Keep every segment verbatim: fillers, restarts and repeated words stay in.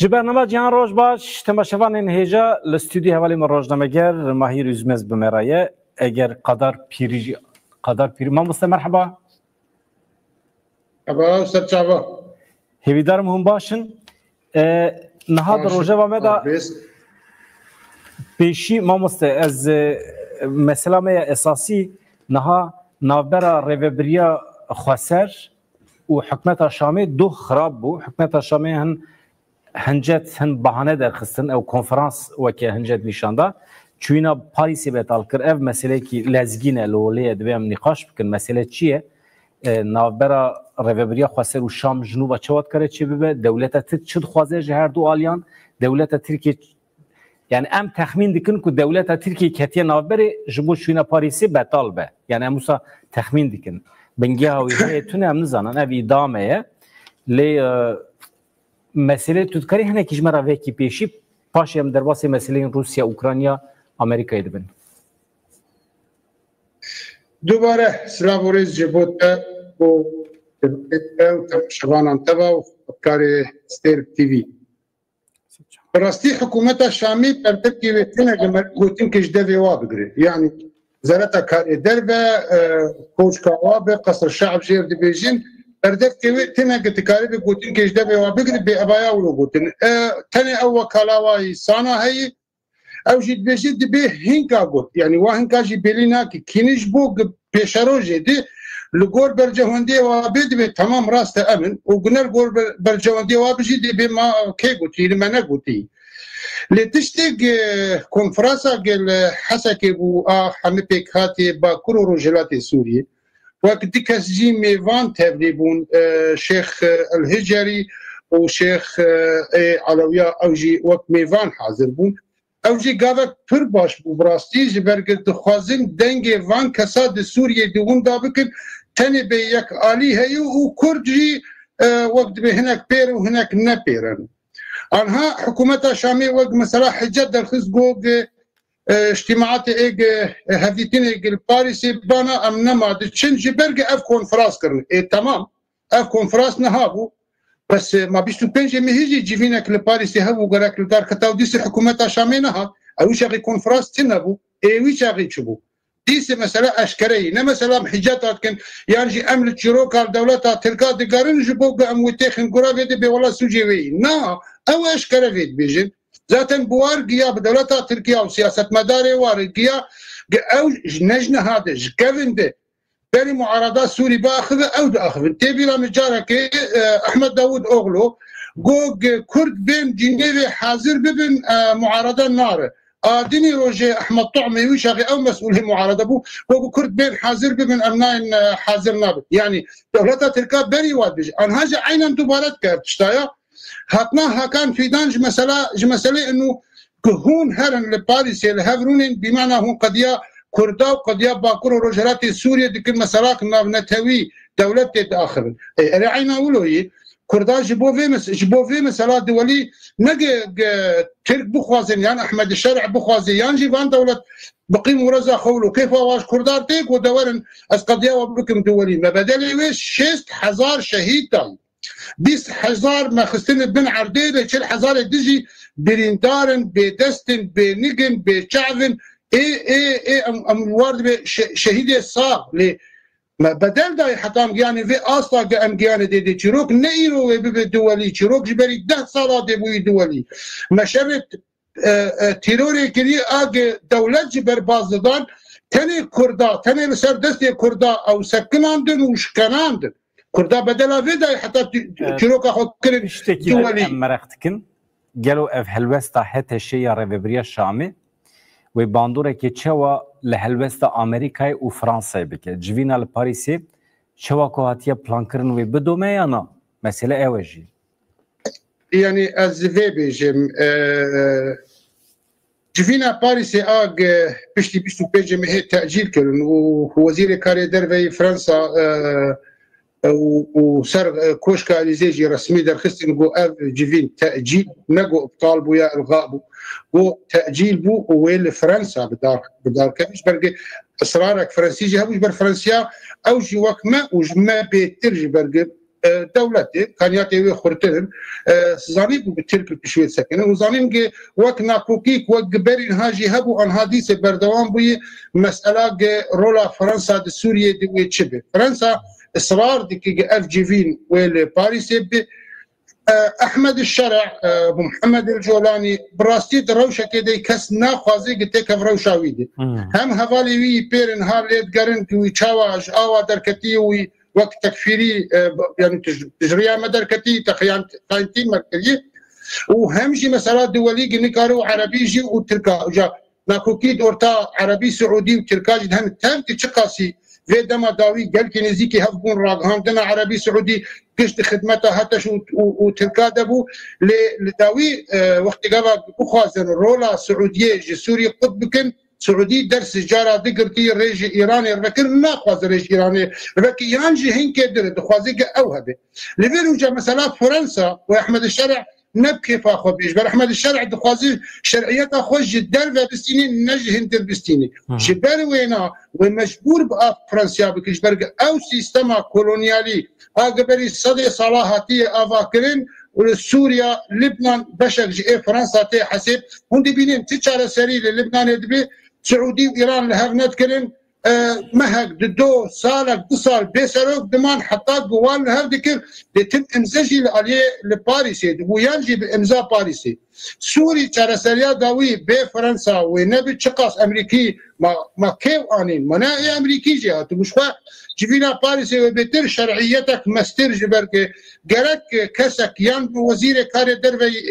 Ji bernama Cihan Roj baş, temaşevanên hêja li stûdyo hevalê min rojnameger Mahîr Üzmez bi me re ye. Eger Qadar Pîrî jî, Qadar Pîrî, mamoste merheba. Merhaba, ser çava. Hêvîdarim hûn baş in. E, niha di Baş in. Rojeva me de Pêşî mamoste, ez, e, mesela me ya esasî niha navbera rêvebiriya xweser û hikûmeta Şamê doh xirab bû. Hikûmeta Şamê hin hincet hin bahane derxistin, ew konferans weke hincet nîşan da. Çûyîna Parîsê betal kir. Ev meseleyekî lezgîn e, li holê ye, divê em nîqaş bikin. Mesele çi ye? E, navbera rêvebiriya xweser û Şam ji nû ve çawa dikare çêbibe? Dewleta Tirk çi dixwaze ji her du aliyan? Dewleta Tirkiyê, yani em texmîn dikin ku dewleta Tirkiyê ketiye navberê ji bo çûyîna Parîsê betal be. Yani em wisa texmîn dikin. Bingeha wî heye tune em nizanin. Ev îdia me ye. Lê, e, meselê tu dikarî hinekî ji me re vekî pêşî, paşê em derbasê meseleyên Rûsya, Ukrayna, Amerîkayê dibin. Dubare silav û rêz ji bo te û te û temaşevanan te ve û xebatkarê Stêrk T V. Bi rastî hikûmeta Şamî berdevkê wê têne gotin ke ji devê wa bigire. Yanî wezareta karê derve, e, koçka wa bi, Qesr Şe'b jêr dibêjin, berdevkê wê têne ke dikare bi gotin ke ji devê wa bigire, bê evaya wilo gotin. E, tenê ew wekala wa yî sana heyî, ew jî dibêje dibê hinka got. Yanî wa hinka jî bêlî nake. Kînî ji bo gi-, pêşerojê de li gor berjewendiyê wa bê dibê temam rast e emin. Û gune li gor ber-, berjewendiyê wa bijî dibê ma kê gotî, li me negotî. Lê tiştê gi-, konferansa gi li Hesekê bû a hemî pêkhatê Bakur û Rojhilatê Sûriyê. Wek du kes jî mêvan tevlî bûn, e, Şêx, e, El Hicerî û Şêx, e, ê Elewiya ew jî wek mêvan hazir bûn. Ew jî gavek pir baş bû bi rastî, ji ber ku dixwazin dengê van kesa di Sûriyê di winda bikin, tenê bê yek alî heye û Kurd jî, e, wek dibê hinek pêr û hinek ne pêr in. Anha hikûmeta Şamê wek mesela hicet derxist got, e, îctimaatê ê, e, hevdîtinê li Parîsê bana em nema diçin ji ber ku ev konferans kirin. Ê temam. Ev konferans niha bû. Bes, e, ma bîst û pêncê mehê jî civînek li Parîsê hebû, gerek li dar keta û dîsê hikûmeta Şamê nehat. Ew wî çaxî konferans tune bû. Ê wî çaxî çi bû? Dîsê mesela eşkere yî. Ne mesela em hiceta dikin, yan jî em li çîroka li dewleta Tirka digerin ji bo ku em wê têxin gura vê dibê wela sûcê wê yî. Na, ew eşkere vê dibêjin. Zaten bi war giya, bi dewleta Tirkiya û siyasetmedarê war giya, gi ew ji ne ji niha de, ji kevin de, berî muarada Sûrî biaxive, ew diaxivin. Tê bîra min carekê, e, Ehmed Dawud Oglu got, Kurd bên Cinêvê hazir bibin, e, muarada nare. A dinî rojê Ehmed Tu'mê wî çaxê ew mesûlê muarada bû, got, Kurd bên hazir bibin, em nayên, e, hazir nabin. Yanî dewleta Tirka berî wa dibêje. Anha jî eynen dubare dike ev tiştaya. Hatina Hakan Fîdan ji mesela, ji meselê inu ku hûn herin li Parîsê li hev rûnên, bîmana hûn qediya Kurda û qediya Bakur û Rojhilatê Sûriyê dikin meselak navnetewî, dewlet tê diaxivin. Ê, erê eyna wilo yî. Kurda ji bo vê mes-, ji bo vê mesela duwelî ne ge-, ge-, Tirk bixwazin, yan Ehmed Şer'e bixwaze, yan jî van dewlet bi qîm û reza xwe wilo kêfa wa ji Kurda tê ku de werin ez qediya we bikim duwelî. Me bedelê wê şêst hezar şehîd dayî. Bîst hezar me xistin bin erdê de, çil hezarê din jî birîndar in, bêdest in, bênik in, bêçav in. Ê, ê, ê, em, em li war dibe şe-, şehîdê sax. Lê me bedel dayî heta em giyanê vê asta ke em giyanê dê dê. Çîrok ne îro wê bibe duwelî. Çîrok ji berî deh sala dê bûyî duwelî. Me şerê, e, e, terorê kirî a ke dewlet ji ber baz didan, tenê Kurda, tenê li ser destê Kurda ew sekinandin û şikenandin. Kurda bedela vê dayî heta tu-, tu-, E, çîroka xwe kirin tiştekî duwelî. Em meraq dikin. Gelo ev helwesta H T Ş ya Rêvebiriya Şamê wê bandorekê çawa li helwesta Amerîkayê û Fransayê bike? Civîna li Parîsê çawa ku hatiye plankirin wê bidome ya na? Mesele ew e jî. Yanî ez vê bêjim, e, civîna Parîsê a ge piştî bîst û pêncê mehê tecîl kirin û Wezîrê Karê Derve yê Fransa, e, û, û ser, e, Koşka Elîzê jî resmî derxistin, got ev civîn tecîl, ne got iptal bû ya ilga bû, got tecîl bû û wê li Fransa bi dar, bi dar kevin. Ji ber ku israrek Fransî jî hebû, ji ber Fransiya ew jî wek me û ji me bêtir ji ber ku e, dewletê, kaniyatê wê xurtir in. E, zanîbû bi Tirk pişwê sekinin û zanîn ki wek nakokîk, wek giberîn ha jî hebû, anha dîsê berdewam bûyî mesela ki rola Fransa di Sûriyê di wê çi bi. Fransa israr dike ki ev civîn wê li Parîsê bi. E, Ehmed Şer'a, e, Muhammed El Colani, bi rastî di rewşekê de kes naxwaze ki têkev rewşa wî de. Hmm. Hem hevalê wî pêrin ha lê digerin ki wî çawa ji awa derketî wî wek tekfîrî, e, yani tij-, tijriya me derketî, te xiyan-, xayintî me kirî. Û hem jî mesela duwelî ki nikare û erebî jî û tirka. Uca nakokî di orta Erebî Siûdî û Tirka jî de hene tev ki çiqasî vê dema dawî gelkî nêzîkî hev bûn ragihandina Erebî Siûdî gişt di xidmeta HTŞ û, û, û Tirka de bû. Lê li dawî, e, wextê gava bixwazin rola Siûdiyê ji Sûrî qut bikin, Siûdî ders cara digirtî rêjî Îranê rivekir, naxwaze rêj Îranê rivekir, yan jî hinkê dire dixwaze ki ew hebe. Li vê rûca mesela Fransa û Ehmed Şer'a ne bi kêfa xwe bê. Ji ber Ehmed Şer'a dixwaze şer'iyeta xwe ji derve bistînî, ne ji hindir bistînî. Hı hı. Ji ber wêna wê mecbûr bi av Fransiya bike, ji ber ew sîstema kolonyalî a giberî sedê sala hatiye avakirin û li Sûriya, Libnan beşek ji ê Fransa tê hesêb. Hûn dibînin çi çareserî li Libnanê dibe, Siûdî û Îran li hev nedikirin, e, mehek, di do, salek, du sal bê serok diman heta guwan li hev dikir, dê tim imze jî li aliyê li Parîsê dibû, yan jî bi imza Parîsê. Sûrî çareseriya dawî bê Fransa wê nebi çiqas Emerîkî ma, ma kêv anîn, ma ne ê Emerîkî jî hatibû. Ji xwe civîna Parîsê wê bêtir şer'iyetek mestir ji ber ke gerek kesek yan bi wezîrê karê derve yî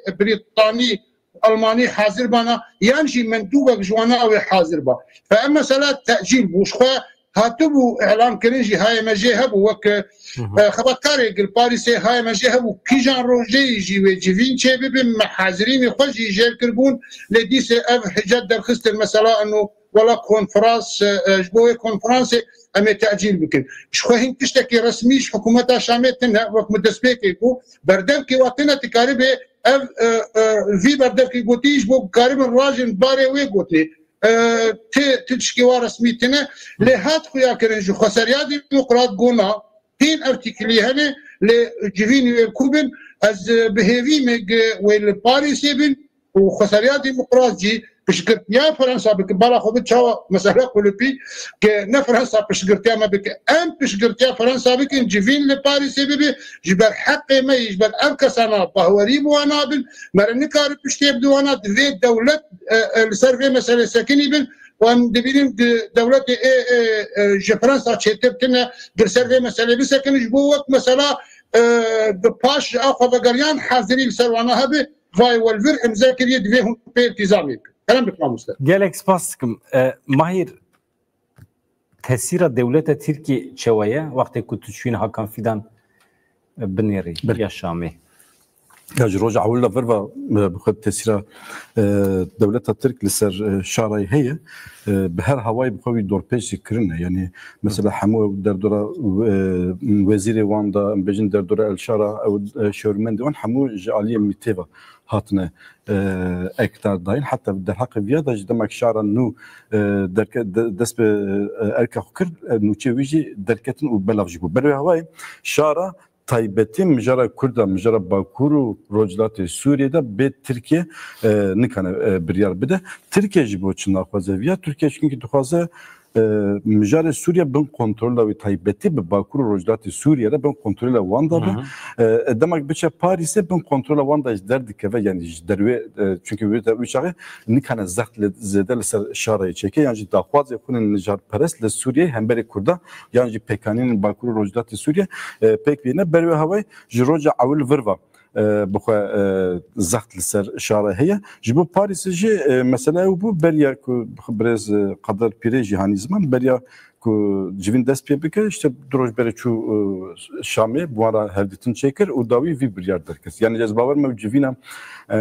ê Brîtanî Almanî hazir bana, yan jî mendûbek ji wana ew ê hazir ba. Fe em mesela tecîl bû, ji xwe hatibû îlan kirin jî hayê me jê hebû, wek, Hı hı. e, xebatkarê gil Parîsê hayê me jê hebû, kîjan rojê jî wê civîn çê bibin, me hazirînê xwe jî jêr kiribûn, lê dîsê ev hicet derxistin mesela eno wela konferans, e, e, ji bo wê konferansê em ê tecîl bikin. Ji xwe hin tiştekî resmî ji hikûmeta Şamê tine, wek min destpêkê got, berdevkê wa tine dikaribê ev, e, e, vî berdevkê gotî ji bo karibin rajin barê wê gotinê. E, ti, ti tişkê wa resmî tine. Lê hat xuya kirin ji Xweseriya Demokrat gona hîn ev tîkilî hene, lê civînî wê ku bin, ez, e, bi hêvî me gi wê li Parîsê bin û Xweseriya Demokrat jî piştgirtiya Fransa bike, bala xwe bi çawa mesela kulipî ke ne Fransa piştgirtiya me bike. Em piştgirtiya Fransa bikin, civîn li Parîsê bibe, ji ber heqê me yî, ji ber ev kesana bahwerî bi wan nabin, me re nikarin piştê bide wana, divê dewlet, e, e, li ser vê meselê sekinî bin û em dibînin di dewletê ê, ê, e, ji Fransa çêtir tine, di ser vê meselê bisekinin, ji bo wek mesela, e, bi paş ji a xwevegeriyan hazirî li ser wana hebe, vay welvir imze kiriye, divê hûn pê îltîzamê bikin. Kerem bikin mamoste. Gelek spas dikim. E, Mahîr, tesîra dewleta Tirkiyê çawa ye, wextê ku tu çûyî Hakan Fîdan, e, binêrî Bil- ya Şamê? Ya ji roja ewil de vir ve, e, bi xwe tesîra, e, dewleta Tirk li ser, e, şarayê heye. E, bi her hawayê bi xwe wî dorpêç jî kirine. Yanî mesela hemû derdora, e, wezîrê wan de, em bêjin derdora El Şara, ew, e, şewrmendê wan hemû ji aliyê MÎT'ê ve hatine, e, ekdar dayîn. Heta derheqê viya de ji demek şara nû, e, derke-, de-, dest bi, e, erka xwe kir, e, nûçeyê wî jî derketin û belav jî bû. Ber wê hawayê şara taybetî mijara Kurda, mijara Bakur û Rojhilatê Sûriyê de bê Tirkiye, e, nikane, e, biryar bide. Tirkiye ji bo çi naxwaze viya? Tirkiye çunkî dixwaze, e, mijarê Sûriye bin kontrola wî, taybetî bi Bakur û Rojhilatê Sûriye re bin kontrola wan de be. Hı hı. E, demek biçe Parîsê bin kontrola wan de ji derdikeve, yanî ji derwê, e, çunkî wê de wî çaxê nikane zext li, zêde li ser şarayê çêke, yan jî daxwazê xwe ne nijarperest li Sûriyeyê hemberê Kurda, yan jî pêkanînên Bakur û Rojhilatê Sûriye, e, pêk bîne. Ber wê hawayê ji roja ewil vir ve, e, bi xwe, e, zext li ser şare heye. Ji bo Parîsê jî, e, mesele ew bû, beriya ku birêz, e, Qedir Pîrê jî hanî ziman, beriya ku civîn dest pê bike, işte du roj berê çû, e, Şamê, bi wan re hevdîtin çêkir û dawî vî biryar derkir. Yani ez bawer me ew civîna, e,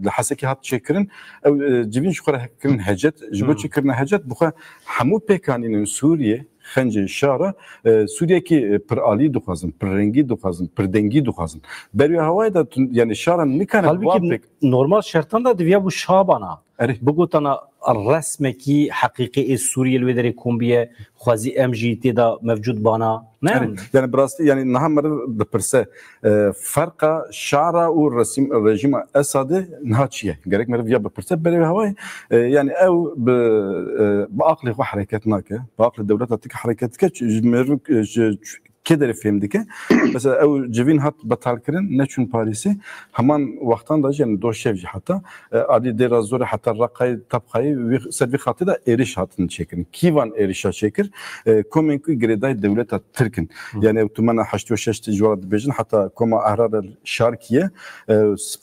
li Hesekê hat çêkirin, ew, e, civîn ji xwe re kirin hecet, ji bo Hmm. çi kirine hecet, bi xwe hemû pêkanînên Sûriyê, xencên şara, e, Sûriyekî, e, piralî dixwazin, pirrengî dixwazin, pirdengî dixwazin. Ber wê hawayê de tun-, yani şara nikane Halbuki wa pêk normal şertan de diviya bû şabana. Erê. Bigotana resmekî heqîqî ê Sûriyê li wê derê kom biye, xwezî em jî tê de mevcûd bana. Ne? Erê. Yani bi rastî, yani niha meriv dipirse, e, ferqa şara û resim, rejîma Esadê niha çi ye? Gerek meriv ya bipirse, berê hewayê, e, yani ew bi, e, bi aqlê xwe hereket nake, bi aqlê dewleta Tirk hereket dike, çi-, ji meriv, e, ji, kê derê fêm dike? Mesela ew civîn hat betalkirin, neçûn Parîsê, heman wextan de jî, yani do şev jî heta, e, alî dêra zorê heta Reqayê, Tebqayê, wî, ser vî xatê de êrîş hatin çêkirin. Kî van êrîşa çêkir? E, komên ku girêdayî dewleta Tirk in. Hı. Yani ew tumena heştê û şeş ji wan dibêjin, heta Koma Ehrar el Şarkiye, e,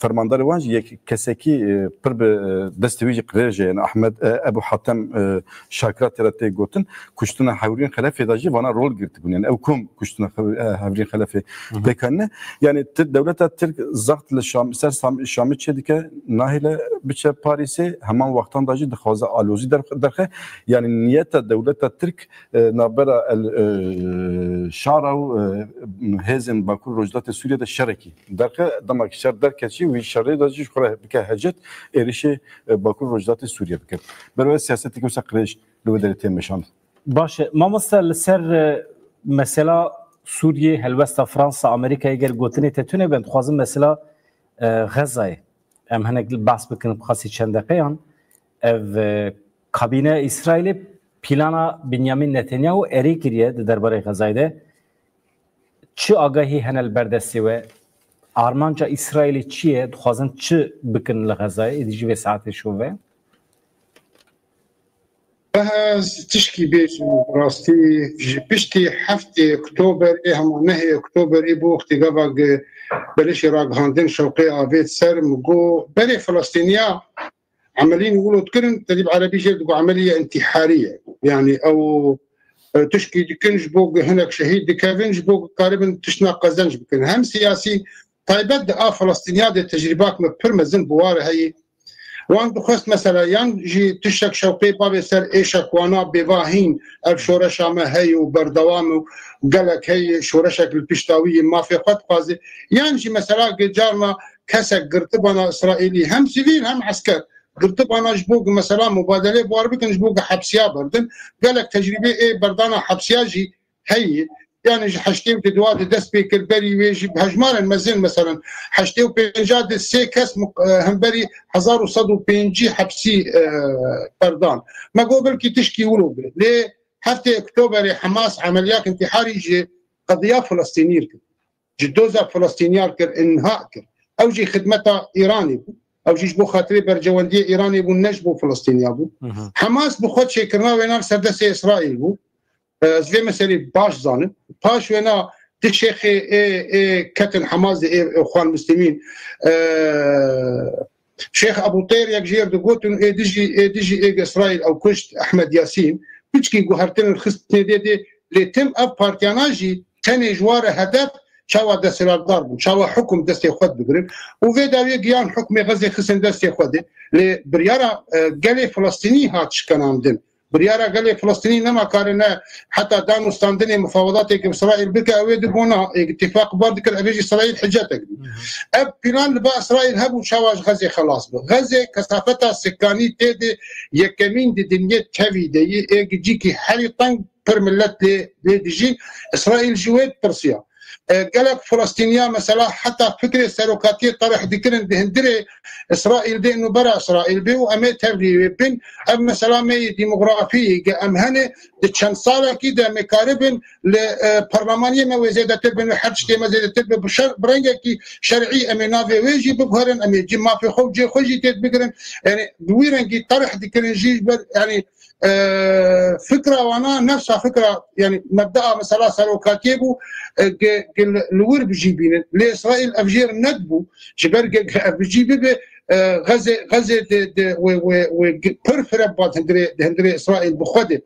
fermandarê wan jî yek kesekî, e, pir bi, e, destê wî jî qirêj e. Yani Ahmed, e, Ebu Hatem, e, Şakira tê re tê gotin, kuştina Hewrîn Xelefê de jî vana rol girtibûn. Yani ew kom kuştina Xev-, e, Hewrîn Xelefê Hı hı. pêk anîne. Yani Tir-, dewleta Tirk zaxt li Şam, ser Sam-, Şamê çê dike, nahêle biçe Parîsê, heman wextan de jî dixwaze alozî derx-, derxe. Yani niyeta dewleta Tirk, e, navbera el, e, şara û, e, hêzên Bakur Rojhilatê Sûriyê de şerekî derxe, dema ki şer derket jî, wî şerê de jî ji xwe re bike hecet, êrişê, e, Bakur Rojhilatê Sûriyê bike. Berwe siyaseteke wisa qirêj li wê derê tê meşandin. Baş e. Mamoste, li ser, e, mesela Sûriyê, helwesta Fransa, Amerîkayê, ger gotinê te tune ben, dixwazim mesela, e, Xezayê. Em hinek behs bikin bi xasî çend deqeyan. Ev, e, kabîne Îsraîlê plana Binyamin Netanyahu erê kiriye di derbarê Xezayê de. Çi agahî hene li ber destê we? Armanca Îsraîlê çi ye? Dixwazin çi bikin li Xezayê? Êdî jî vê saetê şove. Ez tişkî bêjim, rastî ji piştî heftê Oktoberê, hema nehê Oktoberê bû wextî gava gi belişê ragihandin şewqê avêt ser, min got, berê Filistîniya emelîn wilo dikirin, te dî bi erebî jê digot emeliye intîharî ye. Yanî ew, e, tişkî dikin ji bo ku hinek şehîd dikevin, ji bo ku karibin tiştna qezenc bikin. Hem siyasî, taybet di a Filistîniya de tecrîbak me pir mezin bi war heyî. Wan dixwest mesela yan jî tiştek şewqê bavê ser êşek wana bêva hîn ev şoreşa me heye û berdewam û gelek heye şoreşek li pişta wî yê mafê xwe dixwaze. Yan jî mesela gi carna kesek girtibana Îsraîlî hem sivîl hem esker girtibana ji bo ku mesela mubadelê bi war bikin, ji bo ku hepsiya berdin. Gelek tecrîbê ê berdana hepsiya jî heye. Yani ji heştê û duwa de dest pê kir, berî wê jî bi hejmarên mezin, meselen heştê û pênca de sê kes mu-, e, hemberî hezar û sed û pêncî hepsî, e, berdan. Me got belkî tişkî wilo be. Lê heftê Oktoberê Hemas emeliyat intîharî ji qediya Filistînî kir. Ji doza Filistîniya kir, inha kir. Ew jî xidmeta Îranê bû. Ew jî ji bo xatirê berjewendiyê Îranê bû, ne ji bo Filistîniya bû. Hı hı. Hemas bi xwe çêkirina wêna li ser destê Îsraîl bû. Ez vê meselê baş zanim. Paş wêna di şêxê ê, ê ketin Hemas de ê, ê Xwan Muslimîn, e, Şêx Ebû Teyr yek ji êr digotin, ê dijî, ê dijî ê Îsraîl ew kuşt Ehmed Yasîn. Piçkî guhertin xist nêdê dê. Lê tim ev partiyana jî tenê ji wa re hedef çawa desthilatdar bûn, çawa hukum destê xwe bigirin. Û vê dawiyê giyan hukmê Xezê xistin destê xwe de. Lê biryara, e, gelê Filistînî hat şikenandin. Biryara gelê Filistînî nema kare ne heta dan û standinê mufawedatê ku Îsraîl bike, ew ê digot na, ê îtîfaq bar dikir, ev ê ji Îsraîl hicetek bû. Hı hı. Ev plan li ba Îsraîl hebû çawa ji Xezê xelas bi. Xezê kesafeta sikanî tê de yekemîn di dinyê tevî de yî, ê gicîkî herî teng pir millet lê, lê dijî. Îsraîl ji wê ditirsiya. E, gelek Filistîniya mesela heta fikrê serokatiyê terih dikirin di hundirê Îsraîl de nûbera Îsraîl bê û em ê tevlî wê bin. Ev mesela me yê demografî ge em hene di çend salekî de em ê karibin li, e, perlemaniyê me wê zêdetir bin û her tiştê me zêdetir bi, bi şer-, bi rengekî şer'î em ê navê wê jî biguherin, em ê cî mafê xwe û cê xwe jî têt bigirin. Yani bi wî rengî terih dikirin jî ji ber, yani e, fikra wana nefsa fikra, yani mebdaa mesela serokatiyê bû, e, ge, ge li wir bi jî bînin. Lê Îsraîl ev jêr nedibû, ji ber ge, ge ev bi jî bibe, e, Xezê, Xezê de, de, wê, wê, wê ge, pir fireb bat hundirê, hundirê Îsraîl bi xwe de.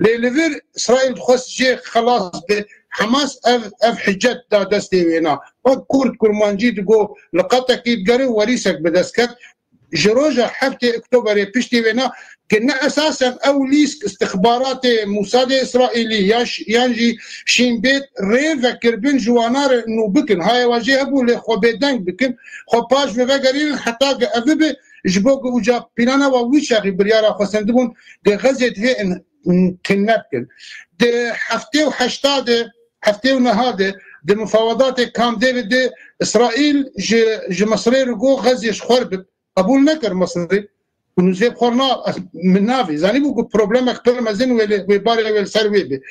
Lê li vir Îsraîl dixwest jê xelas be, Hamas ev, ev hicet da destê wêna. Wek Kurd, Kurmancî digo, li qetekî digere û werîsek bi dest ket. Ji roja heftê Oktoberê piştî wêna Ki ne esasen ew lîsk istixbaratê Mûsadê Îsraîlî ya ş-, yan jî Şîn Bêt rê vekirbin ji wana re nû bikin. Haye wa jê hebû lê xwe bêdeng bikin. Xwe paş ve vegerînin heta ki ev bibe ji bo ki uca plana wa wî çaxî biryara xwe sendibûn ki Xezê divê in, in tune bikin. Di heftê û heşta de, heftê û neha de di mufawedatê Camp David de Îsraîl ji, ji Misirê re got Xezê ji xwe re bib. Qebûl nekir Misirê. Û nûzê bi xwe re na, min navê. Zanîbû ku problemek pir mezin wê li, wê barê wê li ser wê be.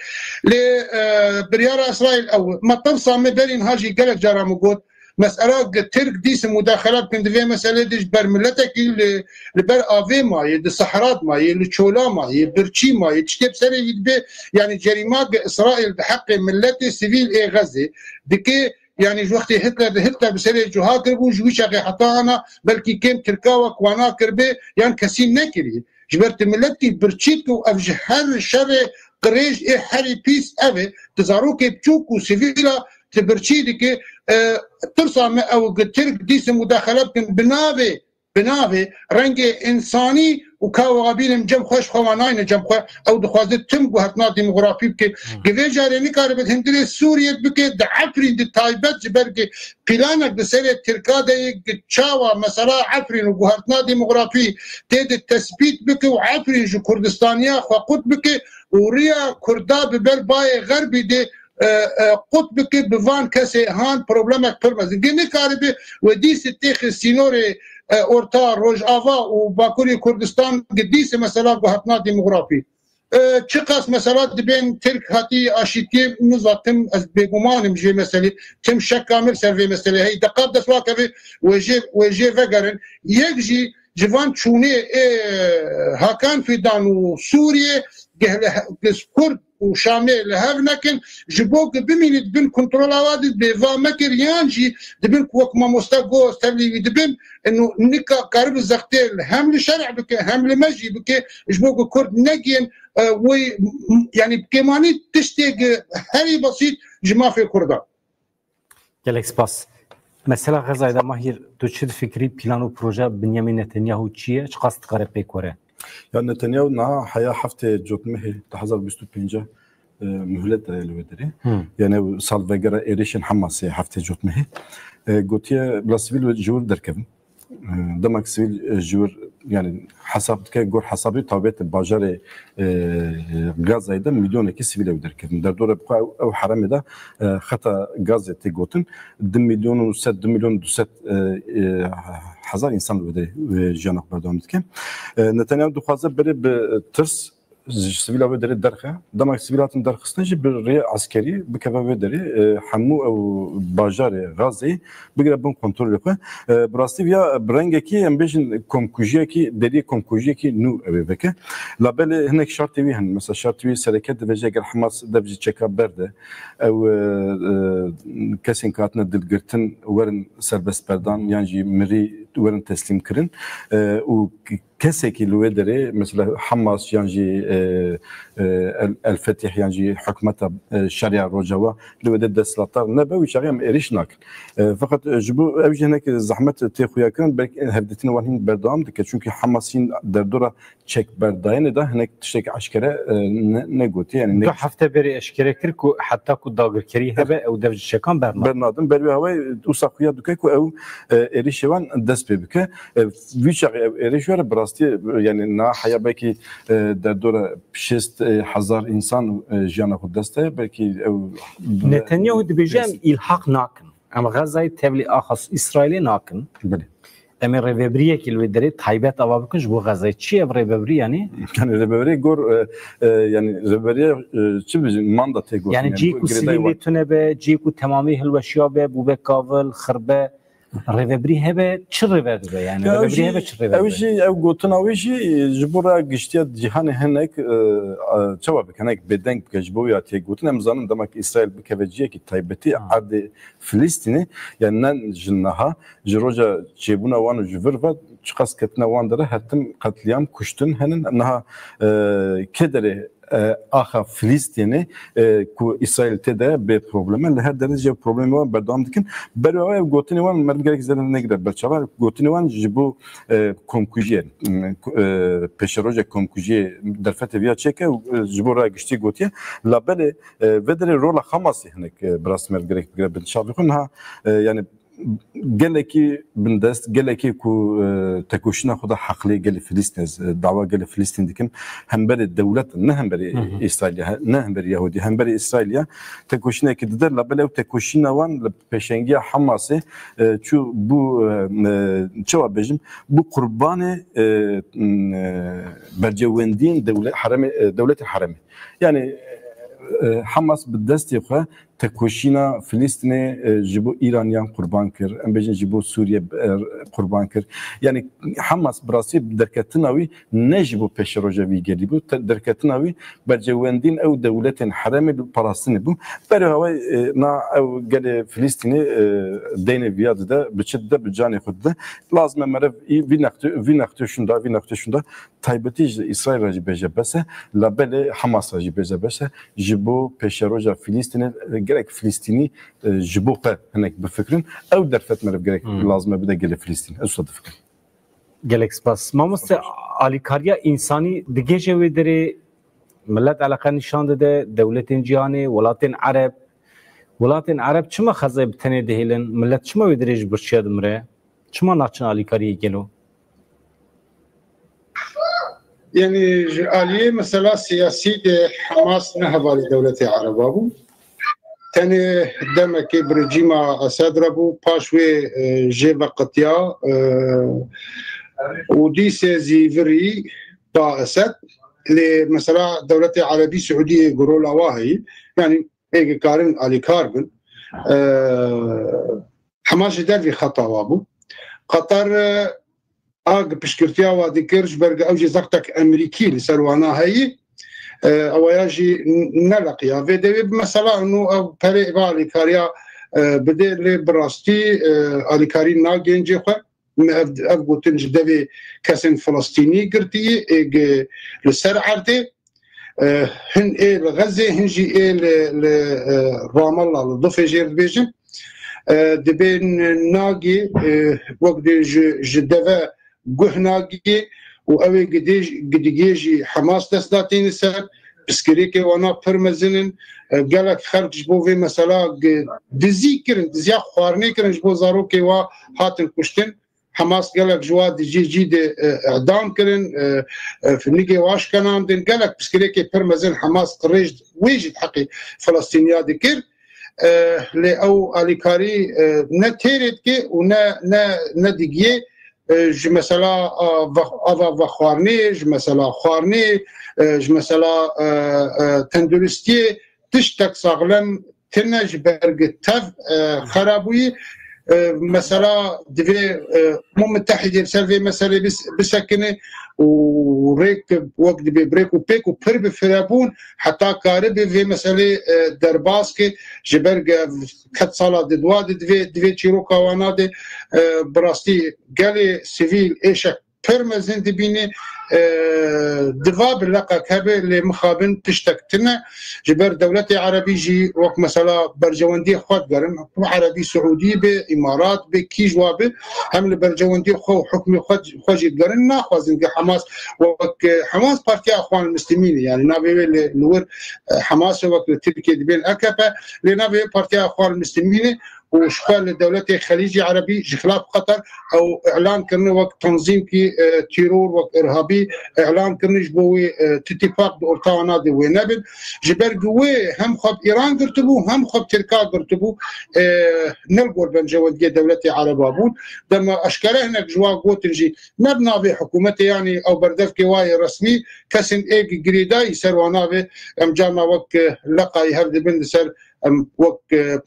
Lê, e, biryara Îsraîl ew e. Me tirsa me berî niha jî gelek cara min got, mesela gi Tirk dîse mudaxele bikin di vê meselê de ji ber miletekî li, li ber avê mayê, di sehra de mayê, li çola mayê, birçî mayê, tiştê bi serê wî dibe, yanî cerîma gi Îsraîl di heqê miletê sivîl ê Xezê dike, yanî ji wextê Hitler de, Hitler bi serê cuha kiribû, ji wî çaxê heta ana belkî kêm Tirka wek wana kiribe, yan kesî nekiriye. Ji ber tu miletî birçî dike û ev ji her şerê qirêj ê herî pîs ev e. Tu zarokê biçûk û sivîla tu birçî dike. E, tirsa me ew gi Tirk dîse mudaxele bikin bi navê, bi navê rengê însanî û ka wa bînim cem xwe ji xwe wa nayne cem xwe. Ew dixwaze tim guhertina demografî bike. Hmm. Gi vê carê nikaribe di hundirê Sûriyê bike, di Efrîn di taybet ji ber ki planek di serê Tirka de ye, ki çawa mesela Efrîn û guhertina demografî tê de tespît bike û Efrîn ji Kurdistaniya xwe qut bike û riya Kurda bi ber bayê Xerbî de, e, e, qut bike, bi van kesê han problemek pir mezin. Gi nikaribe we dîse têxe sînorê, e, Orta Rojava û Bakurê Kurdistan gi dîse mesela guhertina demografî. E, çiqas mesela dibên Tirk hatî aşîtiyê, niza tim ez bêguman im jê meselê, tim şek kamil ser vê meselê heye. Deqab dest wa keve wê jê, wê jê vegerin. Yek jî ji van çûnê ê Hakan Fidan û Sûriyê geh-, li he-, gi Kurd û Şamê li hev nekin, ji bo ku bimînî di bin kontrola wa de bê va mekir, yan jî di bin ku wek mamoste got tevlî wî dibin, û nika karibi zextê li hem li şerê bike, hem li me jî bike, ji bo ku Kurd negiyên, e, wê, m-, yanî bi kêmanî tiştê gi herî besît ji mafê Kurdan. Gelek spas. Mesela Xezayê de Mahir, tu çi difikirî, plan û proje Binyamin Netanyahu çi ye? Çiqas dikare pêk were? Ya Netanyahu niha heya heftê Cotmehê du hezar bîst û pênc, e, muhlet daye li wê derê. Hmm. Yani ew salvegera êrişên Hamasê heftê Cotmehê. E, gotiye bila sivîl ji wir derkevin. E, dema ku sivîl, e, ji wir, yani hesab dike, gor hesabê tawbetê bajarê, e, Gazayê de milyonekî sivîl ew derkevin. Derdora bi xwe ew, ew heremê de, e, xeta Gazê tê gotin. Du milyon û sed, du milyon du sed, e, e, hezar însan li wê de, e, jiyana xwe berdewam dike. E, Netanyahu dixwaze berê bi tirs ji sivîla wê derê derxe. Dema sivîl hatin derxistin jî bi rêya eskerî bikeve wê derê, e, hemû ew bajarê Gazeyê bigire bin kontrolê xwe. E, bi rastî viya bi rengekî, em bêjin, komkujiyekî, deriyê komkujiyekî nû ew ê veke. Labelê hinek şartê wî hene. Mesela şartê wî sereke dibêje eger Hamas dev ji çeka berde, ew, e, e, kesên ku hatine dilgirtin werin serbestberdan yan jî mirî werin teslîm kirin, e, û kesekî li wê derê, mesela Hamas yan jî, e, e, El, El Fetih yan jî hikûmeta, e, Şeriya Rojava li wê de desthilatdar nebe, wî çaxê em êrîş nakin. E, feqet, e, ji bo ew jî hinek zehmet tê xuya kirin, belkî hevdîtina wan hîn berdewam dike. Çunkî Hamas hîn derdora çekberdayînê de hinek tiştekî eşkere, e, ne, negotiye. Yani ne... Du hefte berê eşkere kir ku heta ku dagirkerî hebe, ew dev ji çekan bernadin. Bernadin. Ber wê hawayê wisa xuya dike ku ew, e, êrîşê wan dest pê bike. E, vî çaxê ev êrîş were bi rastî, e, yani niha heya belkî, e, derdora şêst hezar însan, e, jiyana xwe dest daye. Belkî ew... Netanyahu dibêje, em îlhaq nakin. Em Xezayê tevlî axa Îsraîlê nakin. Belê. Em ê rêvebiriyekî li wê derê taybet ava bikin ji bo Xezayê. Çi ye ev rêvebirî yanî? Yani rêvebirî gor, e, e, yani rêvebirî, e, çi bijî manda tê gotin. Yani cihê ku sivîlê tune be, cihê ku temamî hilweşiya be, bûbe kavil, xirbe, rêvebirî hebe, çi rêver dibe? Yani rêvebirî hebe, çi rêver dibe? Ew jî, ew gotina wî jî, e, ji bo raya giştiya cîhanê hinek, e, e, çawa bike, hinek bêdeng bike ji bo ya tê gotin. Em zanin dema ku Îsraîl bikeve cihekî taybetî erdê Filistînê, yani ne ji niha, ji roja çêbûna wan û ji vir ve çiqas ketine wan dere, hetin qetlîam, kuştin henin. Niha, e, kê derê, e, axa Filistînê, e, ku Îsraîl tê de bê probleme, li her derê jî problemê wan berdewam dikin. Berê ew gotinê wan meriv gerek zêde negire ber çavan. Gotinê wan ji bo, e, komkujiyê, e, pêşerojek komkujiyê derfetê viya çêke û, e, ji bo raya giştî gotiye. Labelê, e, vê derê rola Hamasê hinek, e, bi rastî meriv gerek bigire bin çavê xwe. Niha, e, yani gelekî bindest, gelekî ku, e, tekoşîna xwe de heqlê gelê Filistîn, e, dawa gelê Filistîn dikin, hemberê dewlet, ne hemberê Hı hı. Îsraîlya, he-, ne hemberê Yahûdî, hemberê Îsraîlya tekoşînekî dide, labelê ew tekoşîna wan li pêşengiya Hamasê, e, çû bû, e, e, çawa bêjim, bû qurbanê, e, m, e, bercewendiyên dewle-, heremê, e, dewletê heremê. Yani, e, Hamas bi destê xwe tekoşîna Filistînê, e, ji bo Îraniyan qurban kir, em bêjin ji bo Sûriye, e, qurban kir. Yani Hamas bi rastî derketina wî ne ji bo pêşeroja vî gelî bû, te-, derketina wî bercewendîn ew dewletên heremê bi parastinê bû. Berê haway, e, na ew gelê Filistînê, e, deynê viya dide, bi çi dide, bi canê xwe dide. Lazim e meriv î-, vî nextê, vî nextê şûnda, vî nextê şûnda taybetî ji Îsraîl re jî bêje bes e, labelê Hamas re jî bêje bes e. Ji bo pêşeroja Filistînê, e, gerek Filistînî, e, ji bo xwe hinek bifikirin. Ew derfet meriv gerek Hmm. lazim e bide gelê Filistîn. Ez wisa difikirim. Gelek spas. Mamoste, alîkariya însanî digêje wê derê, millet eleqe nîşan dide, dewletên cîhanê, welatên Ereb. Welatên Ereb çima xezayê bi tenê dihêlin? Millet çima wê derê ji birçiya dimire? Çima naçin alîkariyê gelo? Yani ji aliyê mesela siyasî de Hamas ne hevalê dewletê Ereba bû. Tenê demekê bi rejîma Esed re bû, paş wê, e, jê veqitiya, e, û dîsê zîvirî ba Esed. Lê mesela dewletê Erebî Siûdiyê ku rola wa heyî, yani ê karin alîkar bin. E, Hema ji dervî xeta wa bû. Qatar, e, a gi piştgirtiya wa dikir, ji ber ku ew jî zextek Emerîkî li ser wana heyî, e, ewaya jî n-, neleqiya. Vê dewê bi mesela nû ew perê eva alîkariya, e, bidê, lê bi rastî, e, alîkarî nagên cê xwe. Me ev, ev gotin ji devê kesên Filistînî girtiyî, ê gi li ser erdê. E, hin ê li Xezê, hin jî ê li, li, e, Ramallah, li Dufê jêr dibêjin. E, dibên nagê, e, wek dê ji, ji deve guh nagê û ew ê gidê, gidigê jî Hamas dest datîne ser, piskirêkê wana pir mezin in. E, gelek xelk ji bo vê mesela gi-, dizî kirin, diziya xwarinê kirin, ji bo zarokê wa hatin kuştin. Hamas gelek ji wa di cî cî de, e, îdam kirin, e, e, nigê wa şikenandin. Gelek piskirêkê pir mezin Hamas rêj wê jî di heqê Filistîniya dikir. E, lê ew alîkarî, e, ne têrê dike û ne, ne, ne digiyê, e, ji mesela, a, ve-, ava vexwarinê, ji mesela xwarinê, e, ji mesela, e, e, tenduristiyê, tiştek saxlem tine ji ber gi tev, e, xera bûyî. E, mesela divê, e, Umûm Mitehîdê li ser vê meselê bis-, bisekine û rêk wek dibê bi rêk û pêk û pir bi firebûn heta karibe vê meselê, e, derbas ke ji ber gi ev qet sala di dua de divê, divê çîroka wana de, e, bi rastî gelê sivîl êşek pir mezin dibîne, e, diva bi leqek hebe, lê mixabin tiştek tine. Ji ber dewletê Erebî jî wek mesela berjewendiyê xwe digerin. Erebî Siûdî be, Îmarat be, kî ji wa be, hem li berjewendiyê xwe û hukmê xwe, xwe jî digerin. Naxwazin ki Hamas wek, e, Hamas Partiya Exwan Muslimîn e. Yani navê wê li, li wir, e, Hamas e, wek li Tirkiyê dibên A K P, lê navê wê Partiya Exwan Muslimîn e. û ji xwe li dewletê Xelîcî Erebî ji xilaf Qatar ew îlan kirine wek tanzîmkî, e, teror, wek irhabî îlan kirine, ji bo wê, e, tîtifaq di orta wana de wê nebin. Ji ber ku wê hem xwe bi Îran girtibû, hem xwe bi Tirka girtibû, e, ne li gor bencewendiyê dewletê Ereba bûn. Dema eşkere hinek ji wan gotin jî ne bi navê hikûmetê, yanî ew berdevkê wa yê resmî, kesên ê girêdayî ser wana ve em carna wek, e, leqayî hev dibin li ser em wek, e,